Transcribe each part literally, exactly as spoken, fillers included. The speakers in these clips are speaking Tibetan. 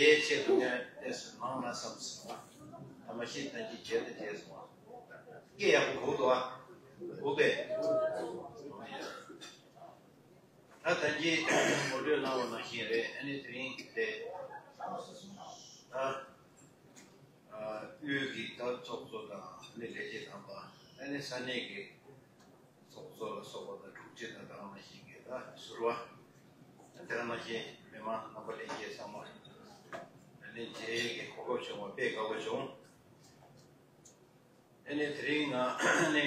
དེའི་ཆེད་དུ་ངས་ཏོག་ཙམ་མང་ན་བསམ་སོང་བ། ད་མ་གཞི་ད་ཅི་བརྗེད་དེ་བརྗེད་སོང་བ། སྐད་ཡག་པོ་གོ་འདུག་བ། གོ་གས། ད་ད་གིན་ངོ་སྤྲོད་གནང་བ་ནང་བཞིན་རེད། ཨ་ནི་དེ་རིང་དེ་ད་དབུས་ཀྱི་ད་ཚོགས་གཙོ་དང་ཨ་ནི་ལས་བྱེད་དམ་པ། ཨ་ནི་ས་གནས་ཀྱི་ཚོགས་གཙོ་ལ་སོགས་པ་དང་དྲུང་ཆེ་དང་དེ་ག་ནང་བཞིན་གྱི་ད་ཟུར་པ། དེ་ག་ནང་བཞིན་མི་མང་རྣམ་པ་ལྷན་རྒྱས་ཚང་མ་ཨ་ནི་མཇལ་ཡས་ཀྱི་གོ་སྐབས་བྱུང་བ་དཔེ་དགའ་པོ་བྱུང་། ཨ་ནི་དེ་རིང་ང་ཨ་ནི་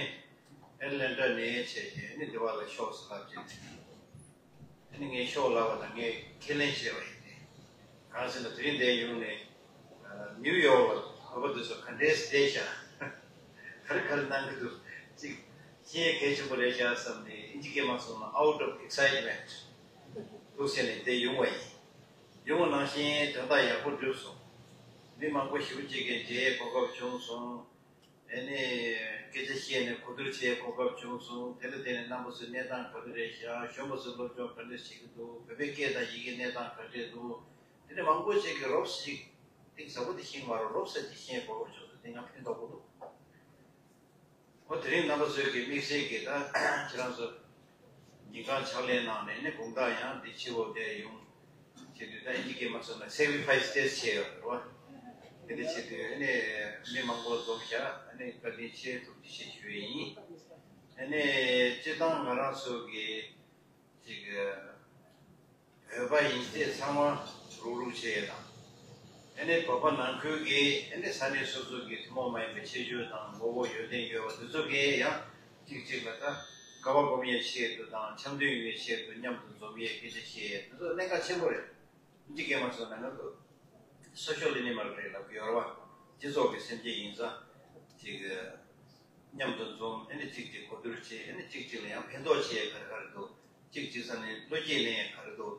ཨེ་ལན་ཊ་ནས་བྱས་ཏེ་ཨ་ནི་འདི་བ་ལ་ཤོག་ཟེར་ལབ་བྱས་ཏེ། ཨ་ནི་ངས་ཤོག་ལབ་པ་དང་ངས་ཁས་ལེན་བྱས་པ་ཡིན་ཏེ། གང་ཟེར་ན་དེ་རིང་འདིར་ཡོང་ནས་ཨ་ནིའུ་ཡོག་ལ་བོད་པ་དེ་ཚོ་ག་འདྲས་བསྡད་ཤག་ག་རེ་ག་རེ་གནང་གི་འདུག་ཅིག་ཤེས་ཡས་གལ་ཆེན་པོ་རེད་ཤག་བསམ་ནས་ཨིན་ཇི་སྐད་མ་སོང་ན་out of excitement འདུག་ཟེར་ནས་འདིར་ཡོང་བ་ཡིན། ཡོང་བ་ནང་བཞིན་དོན་དག་ཡག་པོ་འགྲུབ་སོང་། མི་མང་པོ་ཞེ་པོ་ཅིག་གིས་མཇལ་ཡས་གོ་སྐབས་བྱུང་སོང་། དེ་ནས་སྐད་ཆ་བཤད་ནས་གོ་བསྡུར་བྱེད་གོ་སྐབས་བྱུང་སོང་། དེ་ལ་བརྟེན་ནས་རྣམ་པ་ཚོའི་གནས་སྟངས་ག་འདྲ་རེད་ཤག་གཞོན་པ་ཚོས་སློབ་སྦྱོང་ག་འདྲ་བྱེད་ཀྱི་འདུག་བོད་པའི་སྐད་དང་ཡི་གེའི་གནས་སྟངས་ག་འདྲས་འདུག་དེ་འདྲ་མང་པོ་ཞིག་གིས་རོབ་ཙམ་ཅིག་གཏིང་ཟབ་པོ་དེ་ཤེས་མ་རེད། རོབ་ཙམ་ཅིག་ཤེས་གོ་སྐབས་བྱུང་སོང་། དེ་ང་ཕན་ཐོགས་པོ་འདུག་འོ་དེ་རིང་རྣམ་པ་ཚོས་ཀྱི་དམིགས་བསལ་གྱི་ད་ཁྱེད་རང་ཚོ་ཉིན་གང་ཕྱག་ལས་གནང་ནས་ནི་དགོང་དག་ཡང་འདི་ཕྱི་པོ་དེ་ཡོང་བྱེད་དུས། ད་ཨིན་ཇི་སྐད་མ་སོང་ན་སེག་རི་ཕ་ཡི་སི་ཏོག་ཙམ་བྱས་ཡོད་རེད་བ། དེ་འདྲ་བྱེད་དུས་ཨ་ནི་མི་མང་པོ་འཛོམས་ཤག་ཨ་ནི་བཀའ་དྲིན་ཆེ། ཐུགས་རྗེ་ཆེ་ཞུ་ཡི་ཡིན། ཨ་ནི་སྤྱིར་བཏང་ང་རང་ཚོ་གི་ཅིག་བོད་པ་ཡིན་ཚད་ཚང་མ་རུག་རུག་བྱས་ཡོད་དང་། ཨ་ནི་བོད་པ་ནང་ཁུལ་གྱི་ཨ་ནི་ས་གནས་སོ་སོ་གི་ཐུན་མོང་མ་ཡིན་པའི་ཁྱད་ཆོས་དང་ངོ་བོ་ཡོན་ཏན་ཡོད་པ་དེ་ཚོ་གིས་ཡང་གཅིག་གཅིག་ལ་ད་དགའ་བ་སྒོམ་ཡས་ཆེད་དུ་དང་འཆམ་མཐུན་ཡོང་ཡས་ཆེད་དུ་མཉམ་དུ་འཛོམས་ཡས་སྐད་ཆ་བཤད་ཡས་དེ་ཚོ་གནད་འགག་ཆེན་པོ་རེད། ཨིན་ཇི་སྐད་མ་སོང་ན་ང་ཚོ་སོ་ཤལ་ཨེ་ནི་མལ་རེད་ལབ་ཀྱི་ཡོད་རེད་བ། སྤྱི་ཚོགས་ཀྱི་སེམས་ཅན་ཡིན་ཙང་ཅིག་མཉམ་དུ་འཛོམས། ཨ་ནི་གཅིག་གཅིག་གོ་བསྡུར་བྱེད། ཨ་ནི་གཅིག་གཅིག་ལ་ཡང་ཕན་ཐོགས་བྱེད་ཡས་ག་རེ་ག་རེ་འདུག་གཅིག་གཅིག་ས་ནས་བློ་སྐྱེད་ལེན་ཡས་ག་རེ་འདུག་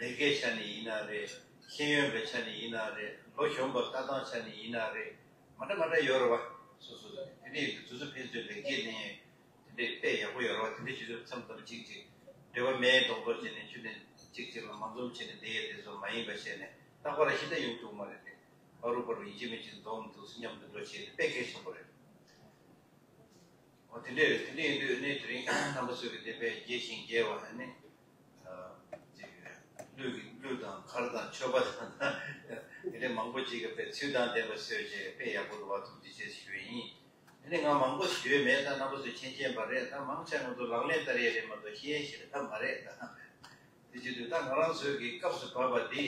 ལས་ཀའི་ཆ་ནས་ཡིན་ན་རེད། ཤེས་ཡོན་པའི་ཆ་ནས་ཡིན་ན་རེད། ལོ་གཞོན་པ་ལྟ་སྟངས་ཆ་ནས་ཡིན་ན་རེད། མ་འདྲ་མ་འདྲ་ཡོད་རེད་བ། སོ་སོ་ལ་དེ་འདྲའི་དུས་ཚོད་ཕན་ཚུན་ལེགས་སྐྱེས་ལེན་ཡས་དེ་འདྲའི་དཔེ་ཡག་པོ་ཡོད་རེད་བ། དེ་འདྲའི་ཆུ་ཚོད་མཚམས་མཚམས་གཅིག་གཅིག་འབྲེལ་བ་མེད་མདོག་མདོག་བྱས་ནས་ཆུ་ནས་གཅིག་གཅིག་ལ་མ་འཛོམས་བྱས་ནས་བསྡད་ཡས་དེ་ཚོ་མ་ཡིན་པ་བྱས་ནས་རྟག་པར་ཞི་བདེ་ཡོང་ཐུབ་མ་རེད་དེ། ཨ་རུ་པ་རུ་ཡིན་གཅིག་མིན་གཅིག་འཛོམས་འདུག་སེ་མཉམ་དུ་འགྲོ་བྱས་ཏེ་དཔེ་གལ་ཆེན་པོ་རེད། འོ་དེ་འདྲས་རེད། དེ་འདྲས་ཡིན་དུས་ནི་དེ་རིང་རྣམ་པ་ཚོས་ཀྱི་དེ་དཔེ་དགྱེས་ཤིང་དགྱེས་པ་ནི། ཨ་ཅིག་གླུ་གི་གླུ་དང་གར་དང་མཆོད་པ་དང་དེ་འདྲས་མང་པོ་ཅིག་གི་དཔེ་ཚུལ་དང་ལྡན་པ་བཟོས་བྱས་དཔེ་ཡག་པོ་འདུག་བ། ཐུགས་རྗེ་ཆེ་ཞུ་ཡིན། དེ་ནི་ང་མང་པོ་ཞུས་མེད། ད་རྣམ་པ་ཚོས་མཁྱེན་མཁྱེན་པ་རེད། ད་མང་ཆེ་ང་ཚོ་ལག་ལེན་བསྟར་ཡས་རེད་མ་གཏོགས་ཤེས་ཡས་ཞིག་ད་མ་རེད། ད་དེ་བྱེད་དུས་ད་ང་རང་ཚོའི་གི་སྐབས་སུ་བབས་པ་འདི་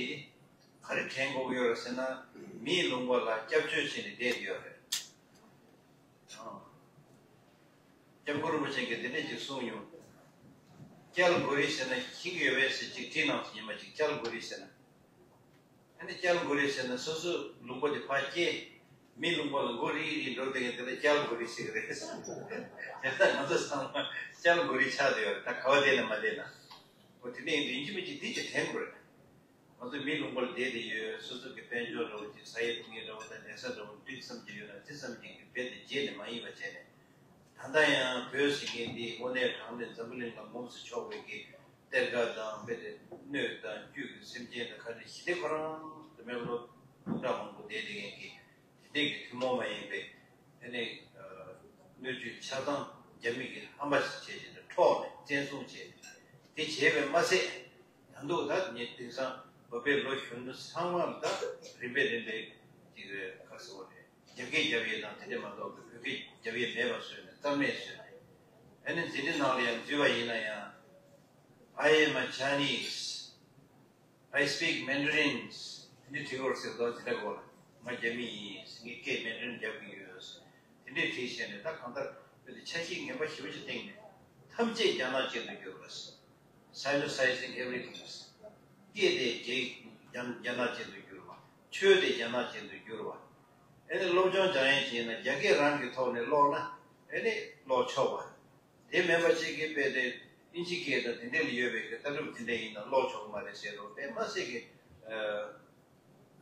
ག་རེ་དྲན་དགོས་ཀྱི་ཡོད་རེད་ཟེར་ན། མིའི་ལུང་པ་ལ་སྐྱབས་བཅོལ་བྱས་ནས་བསྡད་ཡོད་རེད། ཨང་། སྐྱབས་མགོན་རིན་པོ་ཆེ་གིས་འདི་འདྲས་ཅིག་གསུངས་ཡོང་། སྐྱལ་དགོས་རེད་ཟེར་ན་ཤེས་ཀྱི་ཡོད་པས་ཟེར་ཅིག་བྲིས་གནང་སོང་། ཉི་མ་ཅིག་སྐྱལ་དགོས་རེད་ཟེར་ན། ཨ་ནི་སྐྱལ་དགོས་རེད་ཟེར་ན་སོ་སོ་ལུང་པ་དེ་ཕར་སྐྱེལ། མི་ལུང་པ་ལ་མགོ་རིལ་རིལ་འགྲོ་བསྡད་མཁན་དེ་ལ་སྐྱལ་དགོས་རེད་ཟེར་གི་རེད། དེ་ལྟར་ང་ཚོ་ཚང་མ་སྐྱལ་དགོས་རེད་ཆགས་བསྡད་ཡོད་རེད། ད་ག་བ་བསྡད་ན་མ་བསྡད་ན། འོ་དེ་འདྲ་ཡིན་དུས་ཡིན་གཅིག་མིན་གཅིག་འདི་ཅིག་དྲན་དགོས་རེད། ང་ཚོ་མི་ལུང་པར་བསྡད་དེ་ཡོད། སོ་སོ་གི་དཔལ་འབྱོར་འདྲ་བོ་ཅིག་ཟ་ཡས་འཐུང་ཡས་འདྲ་བོ་དང་ལས་ས་འདྲ་བོ་འགྲིག་བསམ་གྱི་ཡོད་ན་འགྲིག་བསམ་གྱི་རྦད་དེ་བརྗེད་ནས་མ་ཡིན་པ་བྱས་ནས། ད་ལྟ་ཡང་བོད་ཟེར་མཁན་འདི་དངོས་གནས་དྲང་གནས་འཛམ་བུ་གླིང་ལ་ངོམས་སུ་ཆོག་པའི་གི་གཏེར་ཁ་དང་རྦད་དེ་སྣོད་དང་བཅུད་ཀྱི་སེམས་ཅན་དང་ཁ་ནས་ཞི་བདེ་ཁོ་རང་དུ་མེད་ལོ་སྟོང་ཕྲག་མང་པོ་བསྡད་དེ་མཁན་གི་དེ་འདྲས་ཀྱི་ཐུན་མོང་མ་ཡིན་པའི་དེ་ནས་སྣོད་བཅུད་ཆ་ཚང་རྒྱ་མི་གིས་ཧམ་པ་ཞིག་བྱས་བྱས་ནས་འཕྲོག་ནས་བཙན་བཟུང་བྱས་དེ་བྱས་པས་མ་ཚད། ད་དུང་ད་ངས་དེང་སང་བོད་པའི་ལོ་གཞོན་ནུ་ཚང་མ་ལ་ད་རིམ་པས་རིམ་པས་ཅིག་ག་རེ་ཟེར་དགོས་རེད། རྒྱ་སྐད་རྒྱབ་ཡས་དང་དེ་འདྲས་མ་གཏོགས་བོད་སྐད་རྒྱབ་ཡས་མེད་པ་བཟོས་ནས་རྩ་མེད་བཟོས་ནས། ཨ་ནི་འཛིན་གྲྭ་ནང་ལ་ཡང་འཛུལ་བ་ཡིན་ན་ཡང་། I am a Chinese. I speak Mandarins. དེ་འདྲས་བྲིས་ཡོད་ཟེར་དོ། དེ་འདྲ་གོ་ལ། ང་རྒྱ་མི་ཡིན། ངས་སྐད་མན་ཌ་རིན་རྒྱབ་ཀྱི་ཡོད། དེ་འདྲས་བྲིས་བྱས་ནས་ད་གང་ལྟར་བོད་དེ་ཆ་ཤས་ངན་པ་ཞེ་པོ་ཅིག་བཏིང་ནས་ཐམས་ཅད་རྒྱ་ནག་ཅན་དུ་བསྒྱུར་བ། Sinicizing everything. སྐད་དེ་རྒྱ་རྒྱ་རྒྱ་ནག་ཅན་དུ་བསྒྱུར་བ། ཆོས་དེ་རྒྱ་ནག་ཅན་དུ་བསྒྱུར་བ། ཨེ་ནི་སློབ་སྦྱོང་སྦྱང་ཡས་བྱས་ན་རྒྱ་སྐད་རང་གི་ཐོག་ནས་ཀློག་ན་ཨེ་ནི་ཀློག་ཆོག་པ། དེ་མིན་པ་ཅིག་གིས་དཔེ་དེ་ཨིན་ཇི་སྐད་དང་དེ་འདྲས་ལ་ཡོད་པའི་གི་ལྟ་གྲུབ་དེ་འདྲས་ཡིན་ན་ཀློག་ཆོག་གི་མ་རེད་ཟེར་རོ། དཔེ་མ་སྲིད་ཀྱི་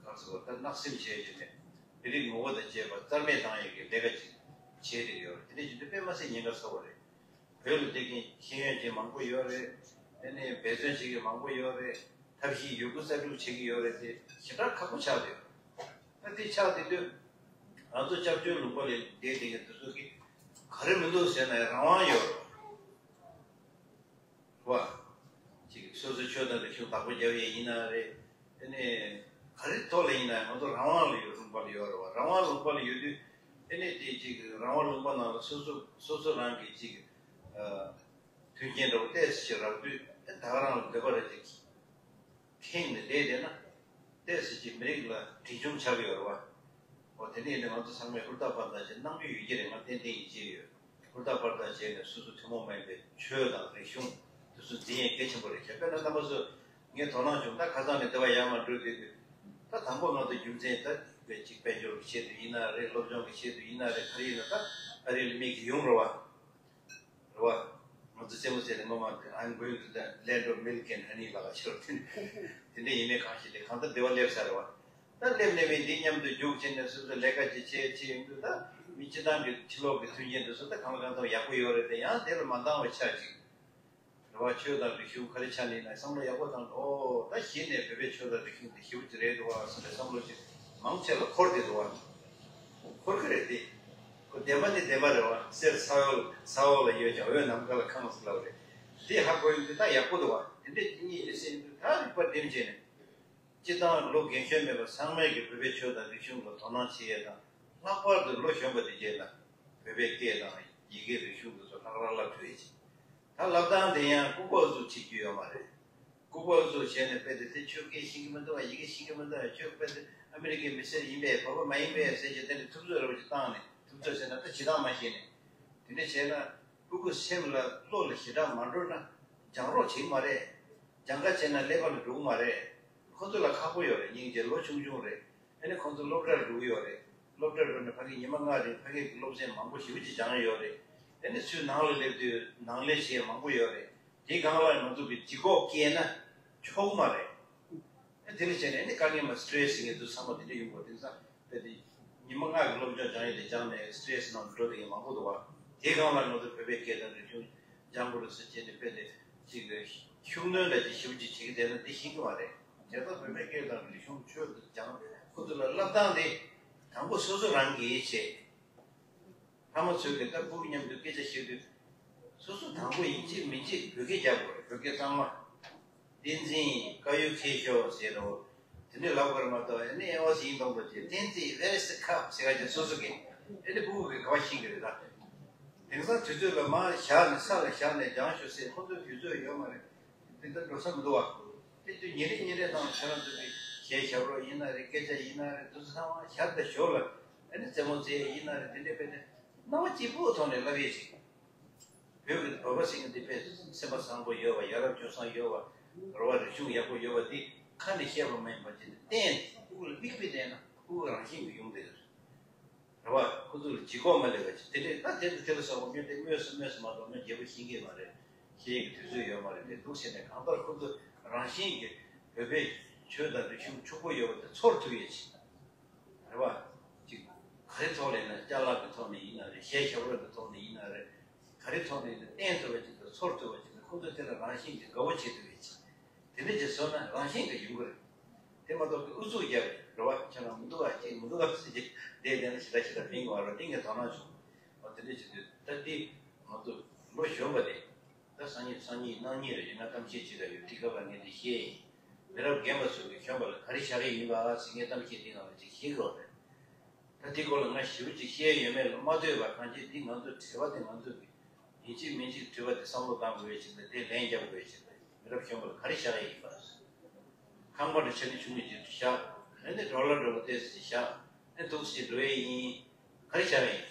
གང་ཟེར་བ་ད་བརྣག་སེམས་བྱས་བྱས་ནས་མི་རིགས་ངོ་བོ་དང་བཅས་པ་རྩ་མེད་བཏང་ཡས་ཀྱི་ལས་ཀ་ཅིག་བྱས་ཏེ་ཡོད་རེད། དེ་འདྲས་བྱེད་དུས་དཔེ་མ་སྲིད་ཉེན་ཁ་ཚ་བོ་རེད། བོད་ལ་བསྡད་མཁན་ཤེས་ཡོན་ཅན་མང་པོ་ཡོད་རེད། དེ་ནས་འབད་བརྩོན་བྱེད་མཁན་མང་པོ་ཡོད་རེད། ཐབས་ཤེས་ཡོད་རྒུ་གསར་སྒྲུབ་བྱེད་ཀྱི་ཡོད་རེད་དེ་ཞེ་དྲག་ཁག་པོ་ཆགས་བསྡད་ཡོད། ད་དེ་ཆགས་བསྡད་དུས་ང་ཚོ་སྐྱབས་བཅོལ་ལུང་པ་ལ་བསྡད་བསྡད་མཁན་དེ་ཚོ་གིས་ག་རེ་མི་འདུག་ཟེར་ན་རང་དབང་ཡོད་རེད་བ། ཅིག་སོ་སོའི་ཆོས་དང་རིག་གཞུང་བདག་པོ་རྒྱབ་ཡས་ཡིན་ན་རེད། དེ་ནས་ག་རེ་ཐོག་ལ་ཡིན་ན་ང་ཚོ་རང་དབང་ལ་ཡོད་ལུང་པ་ལ་ཡོད་རེད་བ། རང་དབང་ལུང་པ་ལ་ཡོད་དུས་དེ་ནས་དེ་ཅིག་རང་དབང་ལུང་པ་ནང་ལ་སོ་སོ་སོ་སོ་རང་གི་ཅིག་མཐུན་རྐྱེན་འདྲ་བོ་ཏོག་ཙམ་ཅིག་རག་དུས་ད་ག་རང་ལ་འདོད་པ་རེ་ཅིག་ཁེངས་ནས་བསྡད་བསྡད་ན་ཏོག་ཙམ་ཅིག་མི་རིགས་ལ་འདྲེན་བྱུང་ཆགས་ཀྱི་ཡོད་རེད་བ། འོ་དེ་འདྲ་ཡིན་ན་ང་ཚོ་ཚང་མས་ཧུར་ཐག་འབད་ཐག་བྱས་གནང་རྒྱུ་ཡོད་ཀྱི་རེད། ང་ཏན་ཏན་ཡིད་ཆེས་ཡོད། ཧུར་ཐག་འབད་ཐག་བྱས་ནས་སོ་སོ་ཐུན་མོང་མ་ཡིན་པའི་ཆོས་དང་རིག་གཞུང་དེ་ཚོ་འཛིན་ཡས་གལ་ཆེན་པོ་རེད། ཁྱེད་དཔེར་ན་རྣམ་པ་ཚོ་ངས་དོ་སྣང་བྱུང་ད་ཁ་སང་ནས་འདི་བ་ཡར་མར་འགྲོ་དུས་ད་དང་པོ་ང་ཚོ་རྒྱུ་མཚན་ད་དཔེ་ཅིག་དཔལ་འབྱོར་གྱི་ཆེད་དུ་ཡིན་ན་རེད། སློབ་སྦྱོང་གི་ཆེད་དུ་ཡིན་ན་རེད། ག་རེ་ཡིན་ན་ད་ཨ་རི་ལ་མི་གི་ཡོང་རེད་བ། རེད་བ། ང་ཚོ་རྩེད་མོ་རྩེ་ནས་མ་མ་དེ་I'm going to the land of milk and honey ལ་ཁ་ཕྱིར་དེ་དེ་འདྲ་ཡིན་མེད་གང་ཤེས་ཏེ་གང་ལྟར་བདེ་བ་སླེབས་ས་རེད་བ། ད་སླེབས་ནས་མི་འདི་མཉམ་དུ་རྒྱུགས་བྱས་ནས་སོ་སོ་ལས་ཀ་ཅིག་བྱས་བྱས་ཡོང་དུས་ད་མི་སྤྱི་བཏང་གི་ཕྱི་ལོགས་ཀྱི་མཐུན་རྐྱེན་དེ་ཚོ་ད་གང་ལ་གང་འཚམ་ཡག་པོ་ཡོད་རེད་དེ་ཡང་དེ་ལ་མ་འདང་བའི་ཆ་ཅིག་རེད་བ། ཆོས་དང་རིག་གཞུང་ག་རེ་ཆགས་ནས་ཡིན་ན་བསམ་བློ་ཡག་པོ་བཏང་འོ་ད་གཞི་ནས་བོད་པའི་ཆོས་དང་རིག་གཞུང་དེ་ཞེ་པོ་ཅིག་རེད་འདུག་བ་བསམ་པའི་བསམ་བློ་ཅིག་མང་ཆེ་ལ་འཁོར་བསྡད་འདུག་བ། འཁོར་གི་རེད་དེ། ཁོ་བདེན་པ་ནི་བདེན་པ་རེད་བ། གསེར་ས་འོག་ས་འོག་ལ་ཡོད་ཀྱང་འོད་ནམ་མཁའ་ལ་ཁེངས་སུ་ལབ་རེད། དེ་ཧ་གོ་ཡོང་དུས་ད་ཡག་པོ་འདུག་བ། དེ་འདྲས་ཅིག་གཉིས་ཡོད་སྲིད་འདུག་ད་རིག་པ་འགྲིམ་བྱས་ནས། སྤྱི་བཏང་ལོ་རྒན་གཞོན་མེད་པར་ཚང་མས་ཀྱི་བོད་པའི་ཆོས་དང་རིག་གཞུང་ལ་དོ་སྣང་བྱེད་ཡས་དང་། ལྷག་པར་དུ་ལོ་གཞོན་པ་དེ་གྱད་ལ་བོད་པའི་སྐད་དང་ཡི་གེ་རིག་གཞུང་དེ་ཚོ་ལྷག་ར་བསླབ་ཐུབ་ཡས་ཅིག་ད་བསླབ་སྟངས་དེ་ཡང་ལྐུགས་པ་བཟོ་བྱེད་རྒྱུ་ཡོད་མ་རེད། ལྐུགས་པ་བཟོ་བྱས་ནས་དཔེ་དེ་དེ་ཁྱོད་སྐད་ཤེས་ཀྱི་མི་འདུག་བ། ཡི་གེ་ཤེས་ཀྱི་མི་འདུག་བ། ཁྱོད་དཔེ་དེ་ཨ་མི་རི་ཀའི་མི་སེར་ཡིན་པས་བོད་པ་མ་ཡིན་པས་ཟེར་གྱི་དེ་ནས་ཐུབ་ཚོད་རེ་བ་ཅིག་བཏང་ནས་ཐུབ་ཚོད་ཟེར་ན་ད་བྱེད་སྟངས་མ་ཤེས་ནས་དེ་འདྲ་བྱས་ན་ཕྲུ་གུ་སེམས་ལ་བློ་ལ་ཞེ་དྲག་མ་འགྲོ་ན་སྦྱང་རོགས་བྱེད་ཀྱི་མ་རེད། སྦྱང་ག་བྱས་ན་ཀླད་པ་ལ་འགྲོ་གི་མ་རེད། ཁོ་ཚོ་ལ་ཁག་པོ་ཡོད་རེད། སྙིང་རྗེ་ལོ་ཆུང་ཆུང་རེད། ཨ་ནི་ཁོང་ཚོ་སློབ་གྲྭར་འགྲོ་གི་ཡོད་རེད། སློབ་གྲྭར་འགྲོ་ནས་ཕ་གིའི་ཉི་མ་ལྔ་རིང་ཕ་གིའི་སློབ་ཚན་མང་པོ་ཞེ་པོ་ཅིག་སྦྱངས་ཡོད་རེད། ཨ་ནི་ཚུར་ནང་ལ་སླེབས་དུས་ནང་ལས་བྱེད་མང་པོ་ཡོད་རེད། དེའི་སྒང་ལ་ང་ཚོ་གི་ལྗིད་ཁོག་སྐྱེས་ན་ཆོག་མ་རེད། ཨ་དེ་ལ་བྱས་ནས་ཨ་ནི་དཀའ་ངལ་མ་སི་ཊེ་རེ་སི་ཟེར་མཁན་ཚོ་ཚང་མ་དེ་འདྲ་ཡོང་གི་རེད། དེང་སང་དཔེ་དེ་ཉི་མ་ལྔ་གི་སློབ་སྦྱོང་སྦྱངས་ཡོད་དེ་སྦྱངས་ནས་སི་ཊེ་རེ་སི་ནང་དུ་འགྲོ་བསྡད་མཁན་མང་པོ་འདུག་བ། དེའི་སྒང་ལ་ང་ཚོ་བོད་པའི་སྐད་དང་རིག་གཞུང་སྦྱང་དགོས་རེད་ཟེར་བྱས་ནས་དཔེ་དེ་ཅིག་ཤུགས་སྣོན་འདྲ་ཅིག་ཞེ་པོ་ཅིག་བྱེད་ཀྱི་བསྡད་ན་འདི་ཤེས་ཀྱི་མ་རེད། དེ་ལྟར་བོད་པའི་སྐད་དང་རིག་གཞུང་ཆོས་དང་སྦྱང་ཁོ་ཚོ་ལ་བསླབ་སྟངས་དེ་དང་པོ་སོ་སོ་རང་གིས་བྱེད། ཕ་མ་ཚོས་ཀྱི་ལྟ་བུ་མཉམ་དུ་སྐད་ཆ་བཤད་དུས། སོ་སོ་དང་པོ་ཡིན་གཅིག་མིན་གཅིག་བོད་སྐད་རྒྱག་དགོས་རེད། བོད་སྐད་གཙང་མ། བསྟན་འཛིན་དཀར་ཡོལ་མཁས་ཤོག་ཟེར་རོ། དེ་འདྲའི་ལབ་དགོས་རེད་མ་གཏོགས་ཨ་ནི་ཨེ་ཝ་སི་ཡིན་གཏོང་དགོས་ཀྱི་བསྟན་འཛིན་where is the cup ཟེར་ག་ཅིག་སོ་སོ་གི་ཨ་ནི་ཕྲུ་གུ་གི་ག་བ་ཤེས་ཀྱི་རེད་ད། དེང་སང་དུས་ཚོད་ལ་མར་བཞག་ནས་ས་ལ་བཞག་ནས་སྦྱང་ཤོག་ཟེར་ཁོ་ཚོའི་དུས་ཚོད་ཡོད་མ་རེད། དེ་ལྟར་འགྲོ་ས་མི་འདུག་བ། དེ་དུས་ཉིན་རེ་ཉིན་རེ་ནང་ཁྱེད་རང་ཚོ་གི་གཞས་ཞབས་བྲོ་ཡིན་ན་རེད། སྐད་ཆ་ཡིན་ན་རེད། དེ་ཚོ་ཚང་མ་ཞར་དང་ཞོར་ལ་ཨ་ནི་རྩེད་མོ་རྩེ་ཡིན་ན་རེད། དེ་འདྲའི་དཔེ་དེ་སྣང་བ་སྐྱིད་པོའི་ཐོག་ནས་བསླབ་ཡས་ཤིག་བོད་ཀྱི་བོད་པ་ཟེར་མཁན་འདི་དཔེ་སེམས་པ་བཟང་པོ་ཡོད་པ། ཡ་རབས་སྤྱོད་བཟང་ཡོད་པ། རོལ་བ་རིག་གཞུང་ཡག་པོ་ཡོད་པ་འདི་ཁ་ནས་བཤད་པ་མ་ཡིན་པ་བྱས་ནས་བསྟན་ཕྲུ་གུ་ལ་མིག་དཔེ་བསྟན་ན་ཕྲུ་གུ་རང་བཞིན་གྱིས་ཡོང་བསྡད་ཀྱི་རེད། རེད་བ། ཁོ་ཚོ་ལ་ལྗིད་ཁོག་མ་སླེབས་པ་ཅིག་དེ་འདྲས་ད་དེ་དང་དེ་ལ་སོགས་པ་མི་དེ་སྨོས་སུ་སྨོས་སུ་མ་གཏོགས་མི་རྒྱལ་པོ་ཤེས་ཀྱི་མ་རེད། ཤེས་ཀྱི་དུས་ཚོད་ཡོད་མ་རེད། དེ་འདུག་ཟེར་ནས་གང་ལྟར་ཁོ་ཚོ་རང་བཞིན་གྱིས་བོད་པའི་ཆོས་དང་རིག་གཞུང་ཕྱུག་པོ་ཡོད་པ་དེ་ཚོར་ཐུབ་ཡས་ཅིག་རེད་བ། ཅིག་ག་རེ་ཐོག་ནས་ཡིན་ན་ཅ་ལག་གི་ཐོག་ནས་ཡིན་ན་རེད། གཞས་ཞབས་བྲོ་གི་ཐོག་ནས་ཡིན་ན་རེད། ག་རེ་ཐོག་ནས་ཡིན་ན་བསྟན་ཐུབ་པ་ཅིག་དང་ཚོར་ཐུབ་པ་ཅིག་དང་ཁོ་ཚོ་དེ་ལ་རང་བཞིན་གྱིས་དགའ་བོ་བྱེད་ཐུབ་ཡས་ཅིག་དེ་འདྲ་ཅིག་བཟོ་ན་རང་བཞིན་གྱིས་ཡོང་གི་རེད། དེ་མ་གཏོགས་ཀྱི་ཨུ་ཚུགས་རྒྱབ་རེད་བ། ཁྱེད་རང་མི་འདུག་ག་ཅིག་མི་འདུག་ག་ཟེར་གྱི་བསྡད་བསྡད་ན་ཞེ་དྲག་ཞེ་དྲག་ཕན་གྱི་མ་རེད། དེ་ངས་དོ་སྣང་བྱུང་། འོ་དེ་འདྲ་བྱེད་དུས་ད་འདི་ང་ཚོ་ལོ་གཞོན་པ་རེད། ད་སང་ཉིན་སང་ཉིན་གནངས་ཉིན་རེད། ཡིན་ན་གཏམ་བཤད་ཅིག་ར་ཡོད། དེ་སྐབས་ལ་ངས་འདི་བཤད་ཡིན། མི་རབས་རྒན་པ་ཚོས་ཀྱི་གཞོན་པ་ལ་ག་རེ་བྱ་གི་ཡིན་པ་ཟེར་ངས་གཏམ་བཤད་འདི་ནང་ལ་ཅིག་བཤད་ཀྱི་ཡོད་རེད། ད་འདི་སྐོར་ལ་ང་ཞེ་པོ་ཅིག་བཤད་ཡོད་མེད་ལ་མ་ལྟོས་པར་གང་ཅི་འདི་ང་ཚོ་བྲེལ་བ་དེ་ང་ཚོ་གི་ཡིན་གཅིག་མིན་གཅིག་དྲི་བ་དེ་བསམ་བློ་བཏང་དགོས་ཡོད་ཅིག་ལ་དེ་ལན་རྒྱབ་དགོས་ཡོད་ཅིག་ལ་མི་རབས་གཞོན་པ་ལ་ག་རེ་བྱ་གི་ཡིན་པ། ཁང་པ་འདྲ་ཆ་ནི་ཆུང་ངུ་ཅིག་བཞག་ཨ་ནི་ཌོ་ལར་འདྲ་བོ་ཏོག་ཙམ་ཅིག་བཞག་ཨ་ནི་འདུག་སེ་འགྲོ་ཡས་ཡིན། ག་རེ་བྱ་ཡས་ཡིན།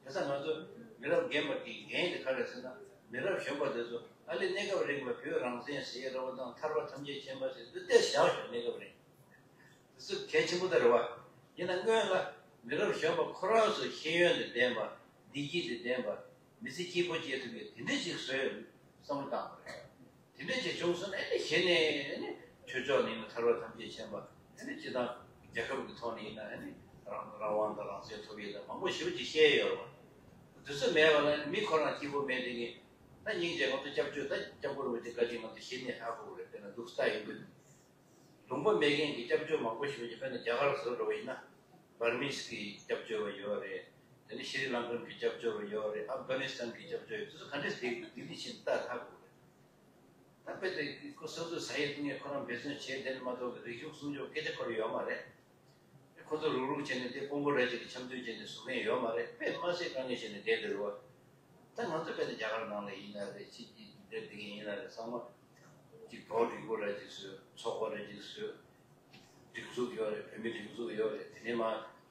དེ་ས་ང་ཚོ་མི་རབས་རྒན་པ་གི་འགན་དེ་ག་རེ་ཟེར་ན་མི་རབས་གཞོན་པ་དེ་ཚོ་ཨ་ལེ་གནས་སྐབས་རིང་ལ་བོད་རང་བཙན་ཟེར་ཡས་ར་བ་དང་ཐར་པ་ཐམས་ཅད་མཁྱེན་པ་ཟེར་འདི་ལྟས་བཞག་ཞོག་གནས་སྐབས་རིང་། དེ་ཚོ་གལ་ཆེན་པོ་ད་རེད་བ། ཡིན་ན་སྔོན་ལ་མི་རབས་གཞོན་པ་ཁོ་རང་ཚོ་ཤེས་ཡོན་དང་ལྡན་པ། བདེ་སྐྱིད་དང་ལྡན་པ། མི་ཚེ་སྐྱིད་པོ་སྐྱེལ་ཐུབ་ཡས་དེ་འདྲ་ཅིག་བཟོ་ཡས་བསམ་བློ་བཏང་དགོས་རེད། དེ་འདྲ་ཅིག་བྱུང་སོང་ན་ཨ་ནི་གཞི་ནས་ཨ་ནི་ཆོས་ཕྱོགས་ནས་ཡིན་ན་ཐར་པ་ཐམས་ཅད་མཁྱེན་པ། ཨ་ནི་སྤྱི་དང་རྒྱལ་ཁབ་ཀྱི་ཐོག་ནས་ཡིན་ན་ཨ་ནི་རང་རང་དབང་དང་རང་བཙན་ཐོབ་ཡས་དང་མང་པོ་ཞེ་པོ་ཅིག་བཤད་ཡོད་རེད་བ། དེ་ཚོ་མེད་པ་ལ་ཨ་ནི་མི་ཁོ་རང་སྐྱིད་པོ་མེད་དེ་ངས་ད་སྙིང་རྗེ་ང་ཚོ་སྐྱབས་བཅོལ་ད་སྐྱབས་མགོན་རིན་པོ་ཆེ་བཀའ་དྲིན་ང་ཚོ་གཞི་ནས་ཧ་གོ་གི་རེད། དཔེར་ན་འདུག་སྟངས་ཡིན་དུས། ལུང་པ་མེད་མཁན་གྱི་སྐྱབས་བཅོལ་མང་པོ་ཞིག་ཡོད་ཀྱི། དཔེར་ན་རྒྱ་གར་བཟོ་འདྲ་བ་ཡིན་ན་འབར་མིས་ཀྱི་སྐྱབས་བཅོལ་བ་ཡོད་རེད། དེ་ནས་ཤྲི་ལང་ཀན་གྱི་སྐྱབས་བཅོལ་བ་ཡོད་རེད། ཨབ་གྷ་ནི་སི་ཐན་གྱི་སྐྱབས་བཅོལ་ཡོད། དེ་ཚོ་ག་འདྲས་བསྡད་འདུག་དེ་འདྲས་ཤིག་ལྟ་ཐུབ་དགོས་རེད། ད་དཔེ་དེ་ཁོ་སོ་སོའི་ས་ཡིག་ཐོན་ངེས་ཁོ་རང་འབད་བརྩོན་བྱས། དེ་ནས་མ་གཏོགས་རིག་གཞུང་སྲུང་སྐྱོབ་སྐད་ཆ་ཁོ་རང་ཡོད་མ་རེད། ཁོ་ཚོ་རུག་རུག་བྱས་ནས་དེ་དཔོན་པོ་ར་ཅིག་གི་འཆམ་མཐུན་བྱས་ནས་བཟོ་མཁན་ཡོད་མ་རེད། དཔེ་མ་སྲིད་དཀའ་ངལ་བྱས་ནས་བསྡད་འདུག་རེད་བ། ད་ང་ཚོ་དཔེ་དེ་རྒྱ་གར་ནང་ལ་ཡིན་ན་རེད། ཕྱི་རྒྱལ་དེ་གི་ཡིན་ན་རེད། ཚང་མ་ཅིག་བོད་རིག་པ་ར་ཅིག་བཟོས། ཚོགས་པ་ར་ཅིག་བཟོས། སྒྲིག་འཛུགས་ཡོད་རེད། བོད་མི་སྒྲིག་འཛུགས་ཡོད་རེད། དེ་ནས་མ་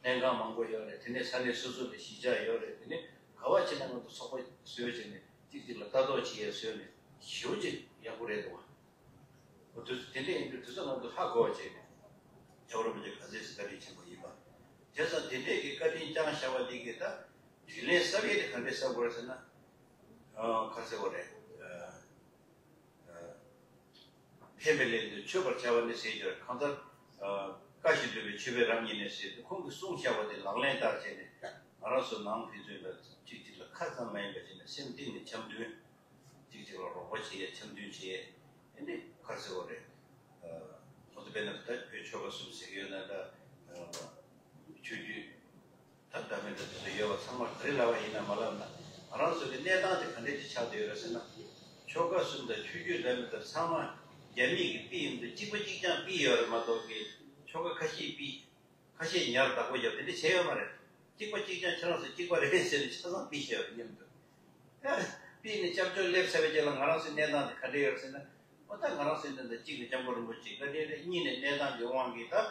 ལྷན་ཁང་མང་པོ་ཡོད་རེད། དེ་ནས་ས་གནས་སོ་སོ་ལ་གཞིས་ཆགས་ཡོད་རེད། དེ་ནས་ག་བ་བྱས་ན་ང་ཚོ་ཚོགས་པ་བཟོས་བྱས་ནས་གཅིག་གཅིག་ལ་ལྟ་རྟོག་བྱེད་ཡ་བཟོས་ནས་ཞེ་པོ་ཅིག་ཡག་པོ་རེད་འདུག་བ། འོ་དུས་དེ་འདྲ་ཡིན་དུས་དུས་ཚོད་ནང་དུ་ཧ་གོ་བ་བྱས་ནས་རྒྱལ་བ་རིན་པོ་ཆེ་ག་ཚོད་ཅིག་བཀའ་དྲིན་ཆེན་པོ་ཡིན་པ། བྱས་ཙང་དེ་འདྲས་ཀྱི་བཀའ་དྲིན་བསྐྱངས་བཞག་པ་འདི་གིས་ད་དྲིན་ལན་གསབ་ཡས་དེ་ག་འདྲས་གསབ་དགོས་རེད་ཟེར་ན། ཨ་ག་རེ་ཟེར་དགོས་རེད། ཨ་ཨ་ཕན་པའི་ལས་དེ་མཆོད་པར་བྱ་བ་ནི་ཟེར་གྱི་རེད། གང་ལྟར་ཨ་བཀའ་བཞིན་སྒྲུབ་པའི་མཆོད་པའི་རང་ཉིད་ནས་ཟེར་དུས། ཁོང་གིས་གསུངས་བཞག་པ་དེ་ལག་ལེན་བསྟར་བྱས་ནས་ང་རང་ཚོ་ནང་ཕན་ཚུན་ལ་གཅིག་གཅིག་ལ་ཁ་ཙམ་མ་ཡིན་པ་བྱས་ནས་སེམས་གཏིང་ནས་འཆམ་མཐུན་གཅིག་གཅིག་ལ་རོགས་པ་བྱེད་ཡས། འཆམ་མཐུན་བྱེད་ཡས། ཨ་ནི་ག་རེ་ཟེར་དགོས་རེད། ཨ་ཁོང་ཚོ་དཔེར་ན་ད་བོད་ཆོལ་ཁ་གསུམ་ཟེར་གྱི་ཡོད་ན། ད་ཨ་ཆོས་བརྒྱུད་ད་འདྲ་མི་འདྲ་དེ་ཚོ་ཡོད་པ་ཚང་མ་ག་རེ་ལབ་པ་ཡིན་ན་མ་ལབ་ན། ང་རང་ཚོ་གི་གནས་སྟངས་དེ་ག་འདྲས་ཅིག་ཆགས་བསྡད་ཡོད་རེད་ཟེར་ན། ཆོལ་ཁ་གསུམ་དང་ཆོས་བརྒྱུད་འདྲ་མི་འདྲ་ཚང་མ་རྒྱ་མི་གིས་ཕུད་ཡོང་དུས་གཅིག་པ་གཅིག་རྐྱང་ཕུད་ཡོད་རེད་མ་གཏོགས་ཀྱི། ཆོལ་ཁ་ཁ་ཤས་ཕུད། ཁ་ཤས་ཉར་བདག་པོ་བརྒྱབ། དེ་འདྲ་བྱས་ཡོད་མ་རེད། གཅིག་པ་གཅིག་རྐྱང་ཁྱེད་རང་ཚོ་གཅིག་པ་རེད་ཟེར་ནས་ཆ་ཚང་ཕུད་བཞག་ཡོད་མཉམ་དུ། ཨ་ཕུད་ནས་སྐྱབས་བཅོལ་སླེབས་ཚར་བའི་རྗེས་ལ་ང་རང་ཚོའི་གནས་སྟངས་དེ་ག་འདྲ་ཡོད་ཟེར་ན། ཨོ་ད་ང་རང་ཚོའི་གནས་སྟངས་གཅིག་ནས་སྐྱབས་མགོན་རིན་པོ་ཆེ་བཀའ་དྲིན་རེད། གཉིས་ནས་གནས་སྟངས་ཀྱི་དབང་གིས་ད་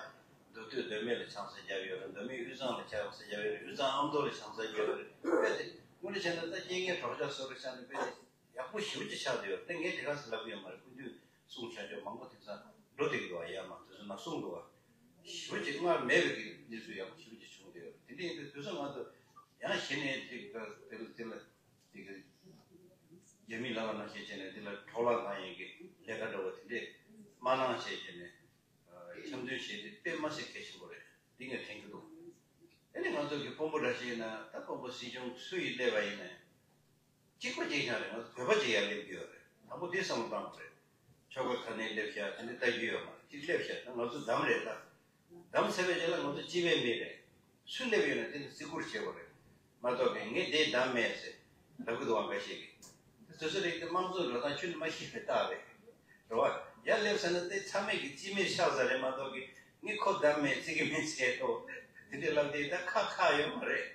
མདོ་སྟོད་མདོ་སྨད་ལ་ཆང་ས་བརྒྱབ་ཡོད་རེད། མདོ་སྨད་དབུས་གཙང་ལ་ཆང་ས་བརྒྱབ་ཡོད་རེད། དབུས་གཙང་ཨ་མདོ་ལ་ཆང་ས་བརྒྱབ་ཡོད་རེད། དཔེ་དེ་དངོས་གནས་བྱས་ན་ད་རྐྱེན་ངན་གྲོགས་ཆགས་བཟོ་རེ་ཆགས་ནས་དཔེ་དེ། ཡག་པོ་ཞེ་པོ་ཅིག་ཆགས་བསྡད་ཡོད་རེད། ངས་དེ་ག་ཚོད་ལབ་ཀྱི་ཡོད་མ་རེད། སྐུ་མདུན་གསུང་བྱ་ཆོག་མང་པོ་དེང་སང་འགྲོ་བསྡད་ཀྱི་འདུག་བ། ཡར་མར་དེ་ཚོ་ནང་གསུངས་འདུག་བ། ཞེ་པོ་ཅིག་སྔར་མེད་པའི་གི་གནས་ཚུལ་ཡག་པོ་ཞེ་པོ་ཅིག་བྱུང་བསྡད་ཡོད་རེད། དེ་འདྲ་ཡིན་དུས་དུས་ཚོད་ང་ཚོ་ཡང་གཞི་ནས་ཅིག་དེ་ལ་དེ་ལ་ཅིག་རྒྱ་མི་ལབ་པ་ནང་བཞིན་བྱས་ནས་འདི་ལ་འཕྲོ་བརླག་བཏང་ཡས་ཀྱི་ལས་ཀ་འདྲ་བོ་དེ་འདྲས་མ་གནང་བྱས་བྱས་ནས་འཆམ་མཐུན་བྱས་ཏེ་དཔེ་མ་སྲིད་གལ་ཆེན་པོ་རེད། འདི་ངས་དྲན་གྱི་འདུག་དེ་ནས་ང་ཚོ་གི་དཔོན་པོ་འདྲ་ཞིག་ཡིན་ན། ད་དཔོན་པོ་སྲིད་སྐྱོང་སུ་ཡིས་སླེབས་པ་ཡིན་ནའི། གཅིག་པ་གཅིག་རྐྱང་རེད། ང་ཚོ་བོད་པ་གཅིག་ཡར་སླེབས་ཀྱི་ཡོད་རེད། དང་པོ་དེ་བསམ་བློ་བཏང་དགོས་རེད། ཆོལ་ཁ་ག་ནས་སླེབས་ཤག་དེ་འདྲ་ལྟ་རྒྱུ་ཡོད་མ་རེད། གཅིག་སླེབས་ཤག་ད་ང་ཚོ་བདམས་རེད། ད་བདམས་ཚར་བའི་རྗེས་ལ་ང་ཚོ་སྤྱི་པའི་མི་རེད། སུ་སླེབས་ཡོད་ན་དེ་ལ་བརྩི་བཀུར་བྱེད་དགོས་རེད། མ་གཏོགས་པའི་ངས་དེ་བདམས་མེད་ཟེར་ལབ་ཀྱི་འདུག་བ། འགའ་ཤས་ཀྱིས་དེ་སོ་སོ་རིགས་དེ་དམངས་གཙོ་འགྲོ་སྟངས་ཁྱོན་ནས་མ་ཤེས་པའི་རྟགས་རེད། རེད་བ། ཡར་སླེབས་ཚར་ན་དེ་ཚང་མས་ཀྱི་སྤྱི་མིར་ཆགས་ཚར་རེད། མ་གཏོགས་ཀྱི་ངས་ཁོ་བདམས་མེད་བརྩི་གི་མེད་ཟེར་ཐོག་དེ་འདྲ་ལབ་དེ་ད་ཁག་ཁག་ཡོད་མ་རེད།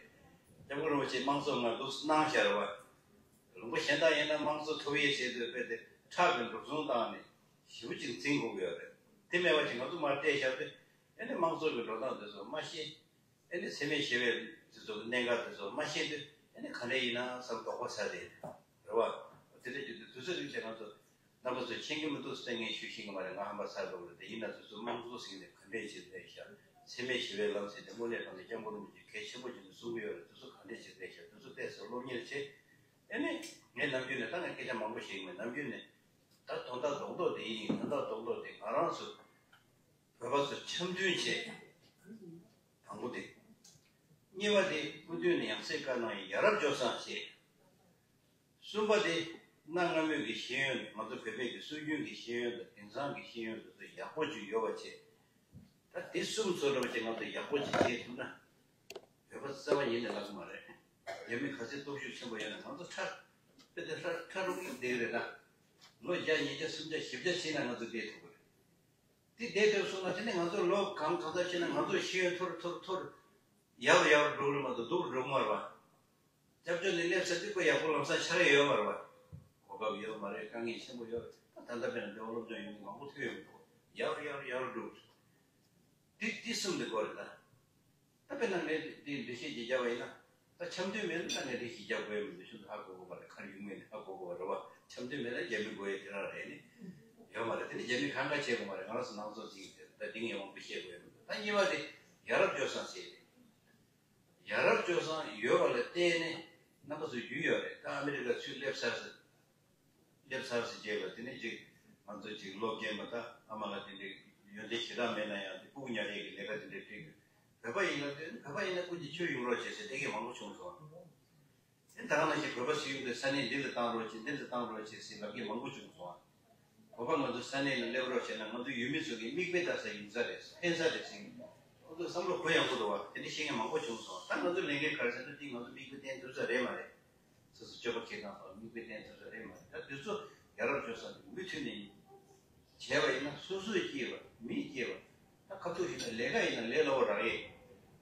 སྐྱབས་མགོན་རིན་པོ་ཆེས་དམངས་གཙོ་ང་འདུག་གནང་བཞག་རེད་བ། ལུང་པ་གཞན་དག་ཡིན་ན་དམངས་གཙོ་ཐོབ་ཡས་ཆེད་དུ་དཔེ་དེ་ཁྲག་གི་འབྲུ་བཟུང་བཏང་ནས་ཞེ་པོ་ཅིག་འཛིང་དགོས་ཀྱི་ཡོད་རེད། དེ་མེད་པ་ཅིག་ང་ཚོ་མར་སྤྲད་བཞག་དུས། ཨེ་ནི་དམངས་གཙོ་གི་འགྲོ་སྟངས་དེ་ཚོ་མ་ཤེས། ཨེ་ནི་འཚེ་མེད་ཞི་བའི་དེ་ཚོ་གི་གནད་འགག་དེ་ཚོ་མ་ཤེས་དུས། ཨེ་ནི་ག་འདྲ་ཡིན་ན་བསམ་དོགས་པ་ཟ་དེ་རེད་བ། དེ་འདྲ་བྱེད་དུས་དུས་ཚོད་རིང་ཆེ་ང་ཚོ་རྣམ་པ་ཚོ་མཁྱེན་གྱི་མི་འདུག་ཟེར་ངས་ཞུ་ཤེས་ཀྱི་མ་རེད། ང་ཧམ་པ་ཚ་འགྲོ་གི་རེད། དེ་ཡིན་ན་དུས་ཚོད་དམངས་གཙོ་ཟེར་ནས་ག་འདྲས་བྱས་བསྡད་ཤག་འཚེ་མེད་ཞི་བའི་ལམ་ཟེར་དེ་དངོས་གནས་དྲང་གནས་སྐྱབས་མགོན་རིན་པོ་ཆེ་གལ་ཆེན་པོ་བྱས་ནས་གསུང་གི་ཡོད་རེད། དུས་ཚོད་ག་འདྲས་བྱས་བསྡད་ཤག་དུས་ཚོད་ཏོག་ཙམ་སློབ་གཉེར་བྱས། ཨེ་ནི་ངས་ནམ་རྒྱུན་ནས་ད་ངས་སྐད་ཆ་མང་པོ་བཤད་ཀྱི་མེད། ནམ་རྒྱུན་ནས་ད་དོན་དག་རྡོག་རྡོག་དེ་ཡིན། དོན་དག་རྡོག་རྡོག་དེ་ང་རང་ཚོ་བོད་པ་ཚོ་འཆམ་མཐུན་བྱས། དང་པོ་དེ། གཉིས་པ་དེ་སྐུ་མདུན་ནས་ཡང་སེ་བཀའ་གནང་ཡིན། ཡ་རབས་སྤྱོད་བཟང་བྱས། གསུམ་པ་དེ་གནའ་སྔ་མོའི་གི་ཤེས་ཡོན། ང་ཚོ་བོད་པའི་གི་སྲོལ་རྒྱུན་གི་ཤེས་ཡོན་དང་དེང་སང་གི་ཤེས་ཡོན་དེ་ཚོ་ཡག་པོ་ཅིག་ཡོད་པ་བྱས། ད་དེ་གསུམ་ཚོ་འདྲ་བ་ཅིག་ང་ཚོ་ཡག་པོ་ཅིག་བྱེད་ཐུབ་ན། བོད་པ་རྩ་བ་ཉིད་ནས་ལབ་གི་མ་རེད། རྒྱ་མི་ག་ཚད་སྟོབས་ཤུགས་ཆེན་པོ་ཡོད་ན་ང་ཚོ་ཁྲ་དཔེ་དེ་ཁྲ་ཁྲ་རུག་རུག་བསྡད་ཀྱི་རེད་ད། ལོ་བརྒྱ་ཉིས་བརྒྱ་སུམ་བརྒྱ་བཞི་བརྒྱ་ཕྱིན་ན་ང་ཚོ་བསྡད་ཐུབ་ཀྱི་རེད། དེ་བསྡད་ཐུབ་སོང་ན་དེ་ནས་ང་ཚོ་ལོ་གང་གང་ཙམ་ཕྱིན་ན་ང་ཚོ་ཤེས་ཡོན་མཐོ་རུ་མཐོ་རུ་མཐོ་རུ་ཡག་རུ་ཡག་རུ་འགྲོ་གི་རེད་མ་གཏོགས་སྡུག་རུ་འགྲོ་གི་མ་རེད་བ། སྐྱབས་བཅོལ་ནས་སླེབས་ཚར་དུས་ཁོ་ཡག་པོ་ལམ་སང་ཆགས་ཡ་ཡོད་མ་རེད་བ། གོ་སྐབས་ཡོད་མ་རེད། དཀའ་ངལ་ཆེན་པོ་ཡོད་རེད། ད་ད་ལྟ་དཔེར་ན་འདི་བ་སློབ་སྦྱོང་ཡོད་མཁན་མང་པོ་ཐོན་ཡོད་མི་འདུག་ཡག་རུ་ཡག་རུ་ཡག་རུ་འགྲོ་གི་རེད། དེ་དེ་གསུམ་དེ་དགོས་རེད་ད། ད་དཔེར་ན་ངས་འདི་འགྲེལ་བཤད་ཅིག་བརྒྱབ་པ་ཡིན་ན། ད་འཆམ་མཐུན་མེད་ན་ད་ངས་འགྲེལ་བཤད་རྒྱག་དགོས་ཡ་མི་འདུག་ཤིན་ཏུ་ཧ་གོ་གི་མ་རེད། ག་རེ་ཡོང་མིན་ཧ་གོ་གི་མ་རེད་བ། འཆམ་མཐུན་མེད་ན་རྒྱ་མི་དགོས་ཡ་དེ་རང་རེད་ནི། ཡོད་མ་རེད། དེ་ནི་རྒྱ་མི་གང་ག་བྱེད་དགོས་མ་རེད། ང་རང་ཚོ་ནང་ཚོ་ཅིག་ཡིན་ཟེར། ད་འདི་ངས་མང་པོ་བཤད་དགོས་ཡ་མི་འདུག་ད་གཉིས་པ་དེ་ཡ་རབས་སྤྱོད་བཟང་ཟེར་ཡ་རེད། ཡ་རབས་སྤྱོད་བཟང་ཡོད་པ་ལ་བརྟེན་ནས་རྣམ་པ་ཚོ་རྒྱུས་ཡོད་རེད། ད་ཨ་མི་རི་ཀ་ཚུར་སླེབས་ཚར་ཟེར། སླེབས་ཚར་ཟེར་རྗེས་ལ་དེ་ནས་ཅིག་ང་ཚོ་ཅིག་ལོ་རྒན་པ་ད་ཨ་མ་ལགས་དེ་འདྲའི་ཡོན་ཏན་ཞེ་དྲག་མེད་ན་ཡང་དེ་ཕྲུ་གུ་ཉར་ཡས་ཀྱི་ལས་ཀ་དེ་འདྲ་སྒྲིག་གི། བོད་པ་ཡིན་ན་དེ་བོད་པ་ཡིན་ན་ཀུན་གྱིས་ཁྱོད་ཡོང་རོགས་བྱེད་ཟེར་དེ་གས་མང་པོ་བྱུང་སོང་། དེ་ད་ག་ནང་བཞིན་བོད་པ་སུ་ཡིན་པའི་ས་གནས་འདི་ལ་བཏང་རོགས་བྱེད། འདི་ལ་བཏང་རོགས་བྱེད་ཟེར་ལབ་མཁན་མང་པོ་བྱུང་སོང་། བོད་པ་ང་ཚོ་ས་གནས་ལ་སླེབས་རོགས་བྱས་ན་ང་ཚོ་ཡུལ་མི་ཚོ་གི་མིག་དཔེ་ལྟ་ས་ཡིན་ས་རེད། ཕན་ས་རེད་ཟེར་གྱི་འདུག་ང་ཚོ་བསམ་བློ་གུ་ཡངས་པོ་འདུག་བ། དེ་འདྲ་བཤད་མཁན་མང་པོ་བྱུང་སོང་། ད་ང་ཚོ་ལས་འགན་ག་རེ་ཟེར་ན་དེ་ང་ཚོ་མིག་དཔེ་བསྟན་ཐུབ་ས་རེད་མ་རེད། སོ་སོ་སྤྱོད་པ་ཁྱེར་སྟངས་དང་མིག་དཔེ་བསྟན་ཐུབ་ས་རེད་མ་རེད། ད་དེ་ཚོ་ཡ་རབས་སྤྱོད་ས་དེ་མུ་མཐུད་ནས་བྱས་པ་ཡིན་ན་སོ་སོས་སྐྱེས་པ་མིས་སྐྱེས་པ། ད་ཁ་ཐུག་ཞིག་ན་ལས་ཀ་ཡིན་ན་ལས་སླ་བོ་རག་ཡས།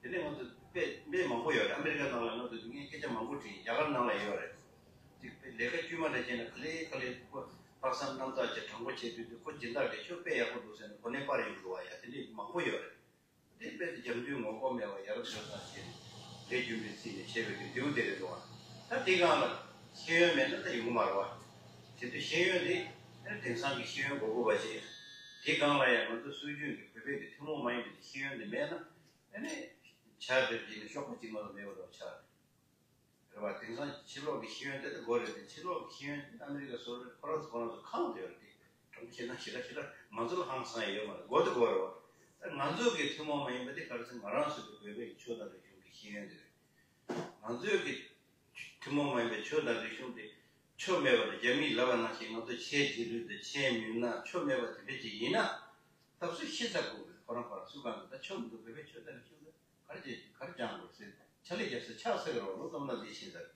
དེ་ནས་ང་ཚོ་དཔེ་དཔེ་མང་པོ་ཡོད་རེད། ཨ་མི་རི་ཀ་ནང་ལ་ང་ཚོ་དེ་ངས་སྐད་ཆ་མང་པོ་དྲིས། རྒྱ་གར་ནང་ལ་ཡོད་རེད། ཅིག་དཔེ་ལས་ཀ་དཀྱུས་མ་འདྲ་བྱས་ན་ག་ལེ་ག་ལེ་ཁོ་ལྷག་བསམ་རྣམ་དག་ཅིག་དྲང་པོ་བྱས་དུས་དུས་ཁོ་སྦྱིན་བདག་དེ་ཁྱོད་དཔེ་ཡག་པོ་འདུག་ཟེར་ནས་གོ་གནས་སྤར་ཡོང་འདུག་བ་ཡ། དེ་འདྲས་མང་པོ་ཡོད་རེད། དེ་དཔེ་དེ་རྒྱབ་མདུན་ངོ་ལྐོག་མེད་པ་ཡ་རབས་སྤྱོད་བཟང་བྱས་ནས་ལས་རྒྱུ་འབྲས་རྩིས་ནས་བྱས་པའི་གི་མདེའུ་དེ་རེད་འདུག་བ། ད་དེ་སྒང་ལ་ཤེས་ཡོན་མེད་ན་ད་ཡོང་གི་མ་རེད་བ། དེ་དུས་ཤེས་ཡོན་དེ་ཨ་ནི་དེང་སང་གི་ཤེས་ཡོན་དགོས་དགོས་པ་བྱས། དེ་སྒང་ལ་ཡང་ང་ཚོ་སྲོལ་རྒྱུན་གྱི་བོད་པའི་གི་ཐུན་མོང་མ་ཡིན་པའི་གི་ཤེས་ཡོན་དེ་མེད་ན་ཨ་ནི་ཆར་འབེབས་ཀྱི་ནི་གཤོག་པ་གཅིག་མ་གཏོགས་མེད་པ་འདྲ་བོ་ཆགས་རེད། རེད་བ། དེང་སང་ཕྱི་ལོགས་ཀྱི་ཤེས་ཡོན་དེ་ད་དགོས་རེད་དེ། ཕྱི་ལོགས་ཀྱི་ཤེས་ཡོན་དེ་ཨ་མི་རི་ཀ་སོགས་རེད། ཁོ་རང་ཚོ་ཁོ་རང་ཚོ་ཁང་དུ་ཡོད་རེད་དེ། དྲང་པོ་བཤད་ན་ཞེ་དྲག་ཞེ་དྲག་ང་ཚོ་ལ་ཧང་སང་ཡོད་མ་རེད། དགོས་དེ་དགོས་རེད་བ། ད་ང་ཚོ་གི་ཐུན་མོང་མ་ཡིན་པ་དེ་ག་རེ་ཟེར། ང་རང་ཚོ་གི་བོད་པའི་ཆོས་དང་རིག་གཞུང་གི་ཤེས་ཡོན་དེ་རེད། ང་ཚོའི་གི་ཐུན་མོང་མ་ཡིན་པའི་ཆོས་དང་རིག་གཞུང་དེ་ཆོ་མེད་པ་རེད། རྒྱ་མིས་ལབ་པ་ནང་བཞིན་ང་ཚོ་ཆོས་རྗེས་ལུས་དང་ཆོས་མི་སྣ་ཆོ་མེད་པ་དེ་འདྲ་ཅིག་ཡིན་ན། ད་སུ་ཤི་ཚར་དགོས་རེད། ཁོ་རང་ཁོ་རང་སུ་གང་གི་ད་ཆོ་མི་འདུག་བོད་པའི་ཆོས་དང་རིག་གཞུང་དེ། ག་རེ་བྱེད་ག་རེ་སྦྱང་དགོས་ཟེར། ཕྱག་ལས་རྒྱབ་ས་ཆགས་ས་གི་རོ། ལོ་སྟོང་ཕྲག་འདི་ཕྱིན་ཚར།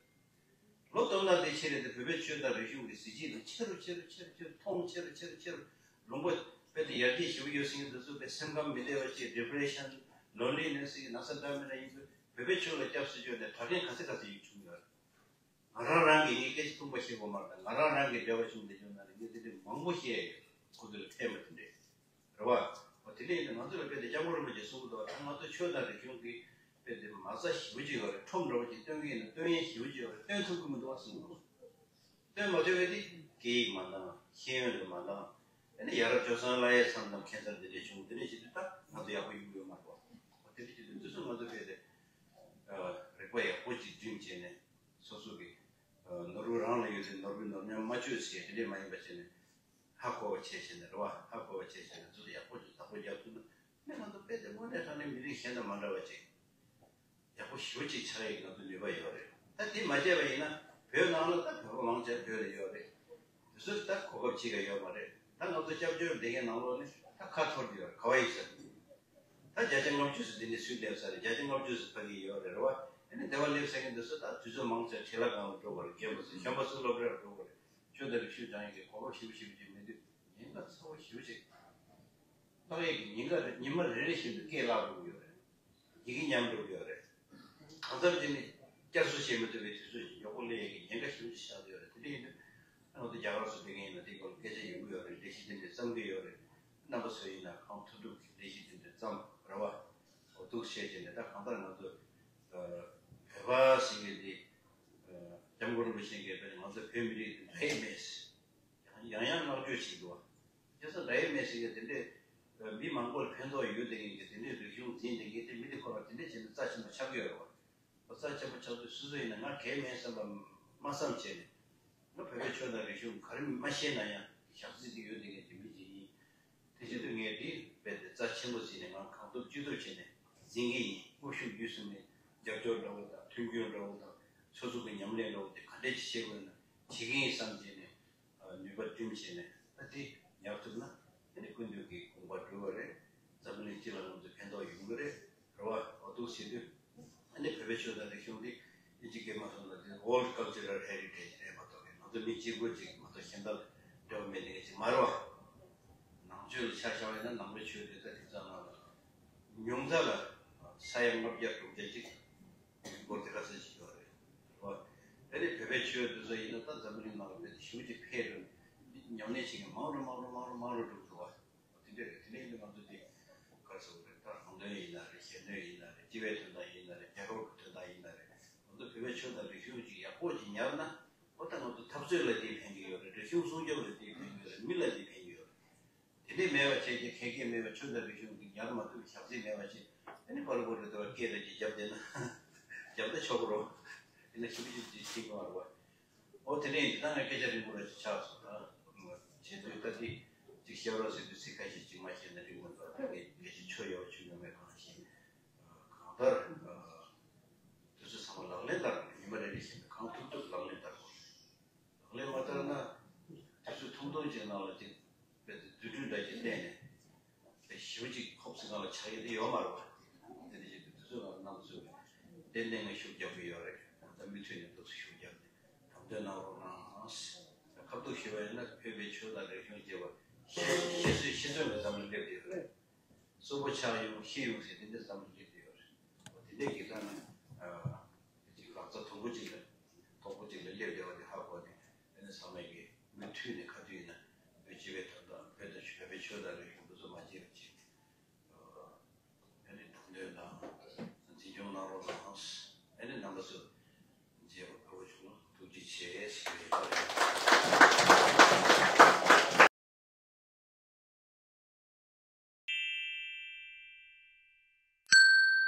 ལོ་སྟོང་ཕྲག་འདི་ཕྱིན་རེད་དེ། བོད་པའི་ཆོས་དང་རིག་གཞུང་གི་གཟི་བརྗིད་དེ་ཆེ་རུ་ཆེ་རུ་ཆེ་རུ་ཆེ་རུ་མཐོང་། ཆེ་རུ་ཆེ་རུ་ཆེ་རུ། ལུང་པ་དཔེ་དེ་ཡར་རྒྱས་ཞེ་པོ་ཡོད་ཟེར་མཁན་དེ་ཚོ་དཔེ་སེམས་ཁམས་མི་བདེ་བ་ཞིག་ཌི་པི་རེ་ཤན། ལོན་ལི་ནེ་སི་ཟེར་གི་ན་ཚ་འདྲ་མི་འདྲ་ཡིན་དུས་བོད་པའི་ཆོས་ལ་སྐྱབས་སུ་བཅོལ་ནས་དྲག་མཁན་ག་ཚད་ག་ཚད་ཡོད་བྱུང་ཡོད་རེད། ང་རང་རང་གིས་ངས་སྐད་ཆ་ཐུང་པ་བཤད་དགོས་མ་རེད། ང་རང་རང་གིས་འབྲེལ་བ་བྱུང་བསྡད་ཡོད་ན་རེད། ངས་དེ་འདྲའི་མང་པོ་བཤད་ཡོད། ཁོ་ཚོ་ལ་ཕན་པ་དེ་འདྲས་རེད་བ། འོ་དེ་འདྲས་ཡིན་ན་ང་ཚོ་ལ་དཔེ་དེ་སྐྱབས་མགོན་རིན་པོ་ཆེས་གསུང་གི་འདུག་ད་ང་ཚོ་ཆོས་དང་རིག་གཞུང་གི་དཔེ་དེ་མ་རྩ་ཞེ་པོ་ཅིག་ཡོད་རེད། ཁྲོམ་འདྲ་བོ་ཅིག་སྟོན་གི་ཡིན་ན་སྟོན་ཡས་ཞེ་པོ་ཅིག་ཡོད་རེད། སྟོན་ཐུབ་ཀྱི་མི་འདུག་ཨ་གསུང་གི་འདུག་སྟོན་མ་ཐུབ་པ་དེ་སྐད་ཡིག་མ་འདང་། ཤེས་ཡོན་ལ་མ་འདང་། ཨ་ནི་ཡ་རབས་སྤྱོད་བཟང་ལ་ཡ་མཚམས་དང་ཁྱད་མཚར་འདི་འདྲས་བྱུང་། འདི་འདྲས་བྱེད་དུས་ད་ང་ཚོ་ཡག་པོ་ཡོང་གི་ཡོད་མ་རེད་པ། འོ་དེ་འདྲས་བྱེད་དུས་འདི་ཚོ་ང་ཚོ་དཔེ་དེ་རིག་པ་ཡག་པོ་ཅིག་བསྒྲིམས་བྱས་ནས་སོ་སོ་གི་ནོར་བུ་རང་ལ་ཡོད་དེ་ནོར་བུའི་ནོར་ཉམས་མ་བཅོས་ཟེར་དེ་འདྲས་མ་ཡིན་པ་བྱས་ནས་ཧ་གོ་བ་བྱས་བྱས་ནས་རེད་བ། ཧ་གོ་བ་བྱས་བྱས་ནས་ཚུར་ཡག་པོ་ཅིག་བདག་པོ་རྒྱབ་ཐུབ་ན་ནི་ང་ཚོ་དཔེ་དེ་དངོས་གནས་དྲང་གནས་མི་རིགས་གཞན་དང་མ་འདྲ་བ་ཅིག་ཡག་པོ་ཞེ་པོ་ཅིག་ཆགས་ཡག་ང་ཚོ་ནུས་པ་ཡོད་རེད། ད་དེ་མ་བྱས་པ་ཡིན་ན་བོད་ནང་ལ་ད་བོད་པ་མང་ཆེ་བོད་ལ་ཡོད་རེད། དེ་ཚོ་ད་གོ་སྐབས་ཅིག་ཡང་ཡོད་མ་རེད། ད་ང་ཚོ་སྐྱབས་བཅོལ་བསྡད་མཁན་ནང་ལོགས་ནས་ད་ཁ་འཐོར་གྱི་ཡོད་རེད། ག་བ་ཡིན་ཟེར། ད་བརྒྱ་ཆ་ལྔ་བཅུ་ཙམ་འདི་ནས་སུས་སླེབས་ས་རེད། བརྒྱ་ཆ་ལྔ་བཅུ་ཙམ་ཕ་གི་ཡོད་རེད། རེད་བ། ཨ་ནི་སྡེ་བ་སླེབས་ས་མཁན་འདི་ཚོ་ད་དུས་ཚོད་མང་ཆེ་བ་ཁྲིད་ལས་ཁང་ལ་འགྲོ་དགོས་རེད། རྒན་པ་ཚོ་གཞོན་པ་ཚོ་སློབ་གྲྭར་འགྲོ་དགོས་རེད། ཆོས་དང་རིག་གཞུང་སྦྱང་ཡག་གི་གོ་སྐབས་ཞེ་པོ་ཞེ་པོ་ཅིག་མེད་དུས་ཉེན་ཁ་ཚ་བོ་ཞེ་པོ་ཅིག་ལྷག་ཡག་གི་ཉེན་ཁ་རེད། ཉི་མ་རེ་རེ་བཞིན་དུ་སྐད་ལྷག་འགྲོ་གི་ཡོད་རེད། ཡི་གེ་ཉམས་འགྲོ་གི་ཡོད་རེད། གང་ལྟར་དེ་ནི་བསྐྱར་གསོ་བྱེད་མི་ཐུབ་པའི་དུས་ཚོད་ཅིག་མགྱོགས་པོ་སླེབས་ཡག་གི་ཉེན་ཁ་ཞེ་པོ་ཅིག་ཆགས་ཀྱི་ཡོད་རེད། དེ་འདྲ་ཡིན་དུས་ང་ཚོ་རྒྱ་གར་སུ་བསྡད་མཁན་ཡིན་ན་དེའི་སྐོར་ལ་སྐད་ཆ་ཡོང་གི་ཡོད་རེད། ལས་གཞི་དེ་འདྲ་བརྩམ་གི་ཡོད་རེད། རྣམ་པ་ཚོ་ཡིན་ན་གང་ཐུབ་ཐུབ་ཀྱི་ལས་གཞི་དེ་འདྲ་བརྩམས་རེད་བ། འོ་འདུག་བྱས་བྱས་ནས་ད་གང་ལྟར་ང་ཚོ་བོད་པ་ཟེར་མཁན་དེ་སྐྱབས་མགོན་རིན་པོ་ཆེ་གིས་དཔེར་ན་ང་ཚོ་བོད་མི་རིགས་དེ་འདྲ་ཡི་མེད་ཟེར། ཡང་ཡང་བསྔགས་བརྗོད་བྱེད་འདུག་བ། བྱས་ཙང་འདྲ་ཡི་མེད་ཟེར་མཁན་དེ་འདྲས་མི་མང་པོར་ཕན་ཐོགས་ཡོད་བསྡད་མཁན་གྱི་དེ་འདྲས་རིག་གཞུང་འཛིན་བསྡད་མཁན་དེ་མི་དེ་ཁོ་རང་དེ་འདྲས་བྱས་ནས་རྩ་ཆེན་པོ་ཆགས་ཀྱི་ཡོད་རེད་བ། རྩ་ཆེན་པོ་ཆགས་དུས་སོ་སོ་ཡིན་ན་ང་གལ་མེད་བསམ་པ་མ་བསམ་བྱས་ནས། ང་བོད་པའི་ཆོས་དང་རིག་གཞུང་ག་རེ་མ་ཤེས་ན་ཡང་ཞག་རྩི་དེ་ཡོད་བསྡད་མཁན་གྱི་མི་ཅིག་ཡིན། དེ་བྱེད་དུས་ངས་དེ་རྦད་དེ་རྩ་ཆེན་པོ་བརྩིས་ནས་ང་གང་ཐུབ་ཅི་ཐུབ་བྱས་ནས་འཛིན་གྱི་ཡིན། དབུ་བཞུགས་ཡུལ་གསུམ་ནས་རྒྱབ་སྐྱོར་འདྲ་བོ་དང་མཐུན་འགྱུར་འདྲ་བོ་དང་སོ་སོ་གི་ཉམས་ལེན་འདྲ་བོ་དེ་ག་འདྲས་ཅིག་བྱེད་དགོས་ན་བྱེད་ཀྱི་ཡིན་བསམ་བྱས་ནས་ནུས་པ་བསྒྲིམས་བྱས་ནས་ད་དེ་ཉར་ཐུབ་ན་དེ་ནི་ཀུན་འདུས་ཀྱི་དགོངས་པ་འགྲུབ་པ་རེད། འཛམ་བུ་གླིང་སྤྱི་ལ་ང་ཚོ་ཕན་ཐོགས་ཡོང་གི་རེད། རེད་བ། འོ་འདུག་བྱེད་དུས། ཨ་ནི་བོད་པའི་ཆོས་དང་རིག་གཞུང་འདི་ཨིན་ཇི་སྐད་མ་སོང་ན་འདི་World Cultural Heritage རེད་མ་གཏོགས་ཀྱི་ང་ཚོ་མི་གཅིག་པུ་གཅིག་མ་གཏོགས་གཞན་དག་འབྲེལ་བ་མེད་ནི་གཅིག་མ་རེད་བ། ནང་ཆོས་ལ་ཆ་བཞག་པ་ཡིན་ན་ནང་པའི་ཆོས་དེ་ད་དེང་སང་ནང་ལ་ཉུང་མཐའ་ལ་ས་ཡ་ལྔ་བརྒྱ་དྲུག་བརྒྱ་གཅིག་སྐོར་དེ་ག་ཚོད་ཅིག་ཡོད་རེད་བ། ཨ་ནི་བོད་པའི་ཆོས་དེ་ཚོ་ཡིན་ན་ད་འཛམ་བུ་གླིང་ནང་ལ་དཔེ་ཞེ་པོ་ཅིག་འཕེལ་འགྲོ་ནས་ཉམས་ལེན་བྱེད་མཁན་མང་རུ་མང་རུ་མང་རུ་མང་རུ་འགྲོ་གི་འདུག་བ། དེ་འདྲ་རེད། དེ་ནས་ང་ཚོ་དེ་ག་རེ་ཟེར་དགོས་རེད། ད་རང་དོན་ཡིན་ན་རེད། གཞན་དོན་ཡིན་ན་རེད། སྤྱི་པའི་དོན་དག་ཡིན་ན་རེད། རྒྱལ་ཁབ་ཀྱི་དོན་དག་ཡིན་ན་རེད། ང་ཚོ་བོད་པའི་ཆོས་དང་རིག་གཞུང་ཅིག་ཡག་པོ་ཅིག་ཉར་ན་ཨོ་ད་ང་ཚོ་འཐབ་རྩོད་ལ་དེ་ཕན་གྱི་ཡོད་རེད། རིག་གཞུང་སྲུང་སྐྱོབ་ལ་དེ་ཕན་གྱི་ཡོད་རེད། མི་ལ་དེ་ཕན་གྱི་ཡོད་རེད། དེ་འདྲས་མེད་པ་བྱས་ཀྱི་ཁེ་ཁེ་མེད་པ་ཆོས་དང་རིག་གཞུང་གི་ཉར་མ་ཐུབ་པའི་ཞག་རྩིས་མེད་པ་བྱས་ཨ་ནི་པར་པོ་རེ་དོ་སྐད་རེ་ཅིག་རྒྱབ་བསྡད་ན་རྒྱབ་ད་ཆོག་གི་རོ། ཡིན་ན་ཞིབ་ཞིབ་ཅིག་ཤེས་ཀྱི་མ་རེད་བ། ཨོ་དེ་ནས་འདི་ལྟར་ང་སྐད་ཆ་རིང་པོ་ར་ཅིག་ཆགས་སོང་། ད་བྱེད་དུས་ད་འདི་ཅིག་བཤད་རོགས་ཟེར་དུས་ཚིག་ཁ་ཤས་ཅིག་མ་བཤད་ན་འགྲིག་མི་འདུག་ད་ངས་སྐད་ཆ་ཆོ་ཡོད་ཆོ་ཡོད་མེད་གང་ཤེས། གང་ལྟར་དུས་ཚོད་ཚང་མ་ལག་ལེན་བསྟར་དགོས། ཉི་མ་རེ་རེ་བཞིན་དུ་གང་ཐུབ་ཐུབ་ལག་ལེན་བསྟར་དགོས། ལག་ལེན་མ་བསྟར་ན་དུས་ཚོད་ཐུང་ཐུང་ཅིག་ནང་ལ་ཅིག་ ཡོད་དེ་ཡོད་མ་རེད་པ། དེ་འདྲ་ཞིག་དུས་ཚོད་ལ་གནང་ཚུལ་དེ་གནད་ངས་ཤུགས་རྒྱབ་ཀྱི་ཡོད་རེད། ད་མུ་མཐུད་ནས་འདུག་སེ་ཤུགས་རྒྱབ་ནས་དམ་དོན་གནང་རོགས་གནང་། ཁ་ཐུག་ཞུ་བ་ཡིན་ན་བོད་པའི་ཆོས་དང་རིག་གཞུང་ཅེས་པ་ཤེས་ཤེས་སྲོལ་ཤེས་སྲོལ་ལ་འཛམ་གླིང་སླེབས་བསྡད་ཡོད་རེད། གསོན་པོ་ཆགས་ཡོང་ཤི་ཡོང་ཟེར་དེ་འདྲ་འཛམ་གླིང་སླེབས་བསྡད་ཡོད་རེད། དེ་འདྲའི་གི་ད་ནི་ཅིག་ལག་རྩལ་དུམ་བུ་ཅིག་ལ་དུམ་བུ་ཅིག་ལ་སླེབས་བསྡད་པ་དེ་ཧ་གོ་ནས། དེ་ནི་ཚང་མས་ཀྱི་མུ་མཐུད་ནས་ག་དུས་ཡིན་ན་བོད་སྤྱི་པའི་དོན་དང་བོད་དང་བོད་པའི་ཆོས་དང་རིག་